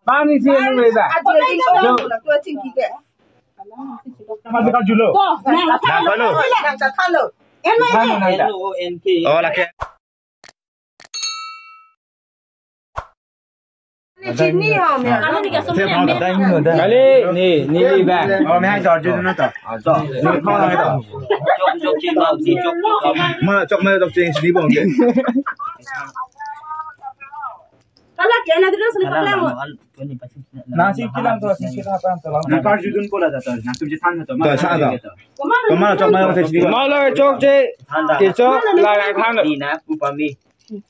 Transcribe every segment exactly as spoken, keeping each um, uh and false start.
Pani si anu beda. Adu ding ko. Lo. Lo chingki ke. Masih kau julo. Ko, nang. Nang ko lo. Nang chatha lo. N Y K. N O N K. Oh, lake. Ni chini ho me. Kamu ni kasih. Kali ni, ni ni ba. Oh, me hai jor julo na to. Mana chok mana chok chini bong ke. Kalau dia nak terus ni pakai mo. Nasi kilang to, nasi kilang apa to? Nang kar judun pola jata, nang tum je than to. To, sa to. Kemana chok mana chini bong? Malo chok je. Ke chok la la than. Ni na pu pami.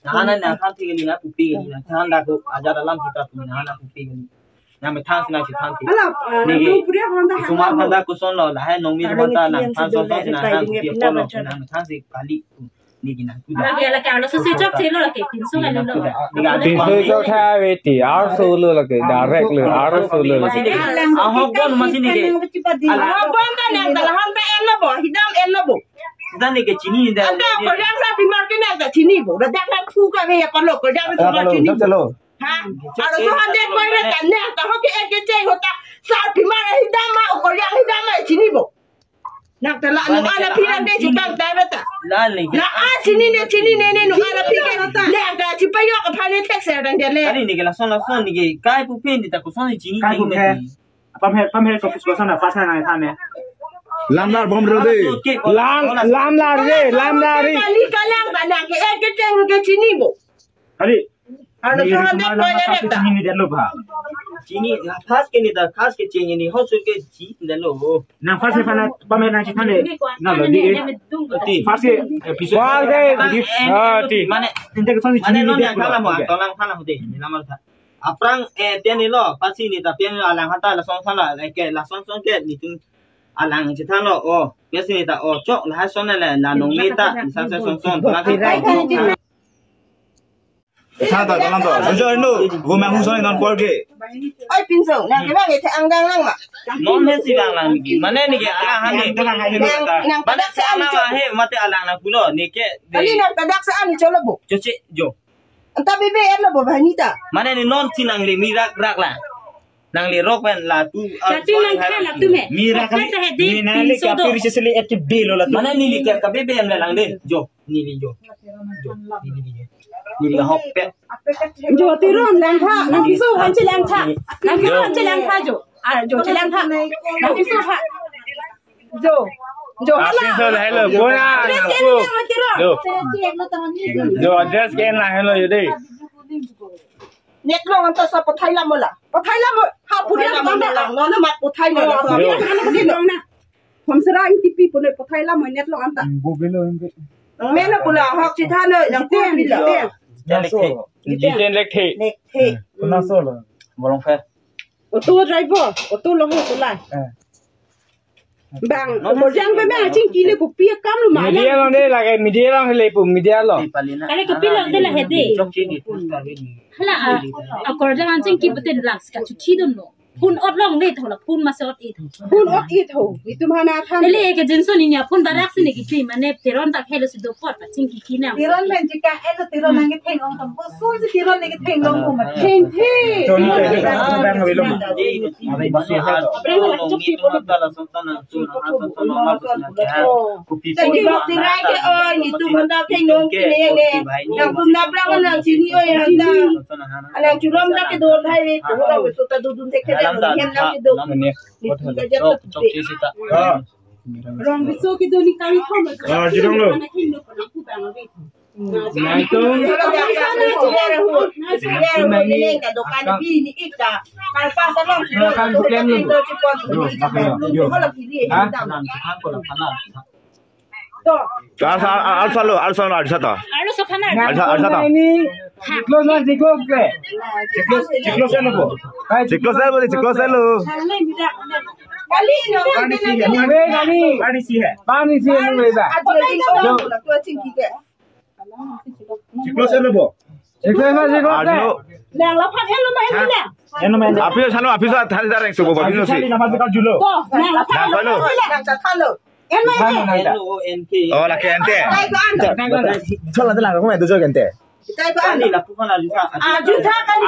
Na na na than ti ni na pu pi ni na than da ko ajar alam kita pu na na pu pi ni. Na me than si na si than ti. Hala, ni nung puri honda sumar honda kuson lo la hai nong mi honda na than so so na than si polo na me than si kali. Ni gina. Lake, lake, arloso si chok thelo lake, pinso kali lo. Pinso chok tha ave ti, arloso lo lake, direct lo, arloso lo lake. Ahok bon masi ni ke. Ahok bon ta nang ta lahan ta en lo bo, hidam en lo bo. Dan ni ke chini ni dan. Anta okorjang sarpimar ke nang ta chini bo. Dak nang thu ka ve ya palo, okorjang sarpimar chini bo. Chalo. Ha? Arloso hande koi na ta nang ta ho ke ek ke cheng ho ta sarpimar hidam ma, okorjang hidam ma chini bo. Nang ta la nung ala phi nang de chutang ta beta. La ni. La a chini ne chini ne ne nung ala phi ke. Nang ta chipayok aphan ne thek ser dang de le. Kali ni ke lason lason ni ke kai pu pin di ta kuson ni chini kai pu ke. Apam he, apam he ko kuson na pas na nang than ne. Lam lar bom ro de. Lam, lam lar de, lam lar ri. Kali kalang ba nang ke ek ke cheng ke chini bo. Kali. Ano ni, so ni hande koi na ta. Chini ni dalo ba. Chini, khas ke ni ta, khas ke chini ni, hosu ke chini dalo. Nang first ni pala, pame nang chithan le. Na lo di. First ke episode. Wah, ke. Ah, ti. Mane, mane, non ni kala mo, tolang kala mo de, ni lamar ta. Aphrang, eh, pian ni lo, pasi ni ta pian ni alang hata la song sala, ke la song song ke ni tung alang chithan lo, oh, pian si ni ta, oh, chok la son le, la nong ni ta, ni sa sa song song, la ke. Sa ta, ta lang to. Jojo no, go mang hung soi non por ke. Oi, pinso, nang ke bang ite angdang lang ma. Non he si bang lang ni. Mane ni ke ala han ni. Nang, nang mane padak si sa ala ancho. He mate alang na kulo ni ke. Kali nang padak sa ani cholo bo. Choche jo. Anta bebe er lo bo bhani ta. Mane ni non si nang le mi rak rak la. Nang le rok pen la tu. Tapi nang kha la tu me. Mi rak kali. Ni nang le pinso ka do. Piri sesele et ke belo la tu. Mane ni le ka bebe em la lang de. Jo. Neli jo. Jo. Neli jo. Neli hok pet. Jo, Teron lang tha. Nang piso han che lang tha. Nang piso han che lang tha jo. Ah, jo che lang tha. Nang piso tha. Jo. Jo, hala. Apiso la hello. Bona. Address ke lang, Teron. Jo. Jo, address ke lang hello yo de. Net long anta sa pathai lam mo la. Pathai lam mo. Ha, pathai lam mo la. No, no, mat pathai mo la. Jo. Pathai lam mo la. Hom sera ing tipi pune pathai lam mo net long anta. Bo belo ing ke. Nang mena pula hok chithan nang jiten, pula. Jiten. Jiten Lekthe. Lekthe. Kona solo. Bolong pher. Auto driver, auto long auto lai. Eh. Bang, okorjang pe me aching kine kopi akam lo ma. Media long de lake, media long hele pu, media long. Kale kopi long de la hede. Chok chini. Hala a, okorjang aching ki pute laks ka chuthi dun lo. Phun ot long le thola, phun masi ot it. Phun ot it ho. Itum hana than. Ele ke jinso ni nya phun barak si ne kithi mane Teron ta khelo si do pot pa ching ki kina. Teron men jika elo Teron nang ketheng ong tam. Ko sun si Teron ne ketheng ong ko ma. Theng the. Choni ke ke ta bang wi lo ma. Are ba su ha. Apre la chok si polo. Kopi. Tadi lo tirai ke oi, itum hana theng ong kine ne. Nang kum na prang nang chini oi hanta. Alang chulom dak ke don hai ve, ko la ve so ta dudun tek ke don, hem dak ke don. Ni ti ka jat ta pe. Rong biso ke don ni kami khom. Ah, jirong lo. Nai to. Ka dokan bi ni ik ta. Kal pas along. Kal pas along. Yo, yo. Ha? Arloso, arloso, arloso lo, arloso to. Arloso khana. Arloso, arloso to. Ini close na, close ke. Close, close na po. Close na po, close na lo. Kali no. Pani si hai. Pani si hai. Pani si hai, pani si hai. Jo. Close na po. Close na, close na. Nang laphan elo ma elo na. Elo ma elo. Api sa lo, api sa thari dareng subo, api sa si. Laphan julo. Ko, nang laphan. Nang palo. Nang chatha lo. N Y K. N O N K. Oh, lake ente. Kai ko an. Chola de lang ko me do jo ente. Kai ko an. Ani la pu ko na juta. Ah, juta kali.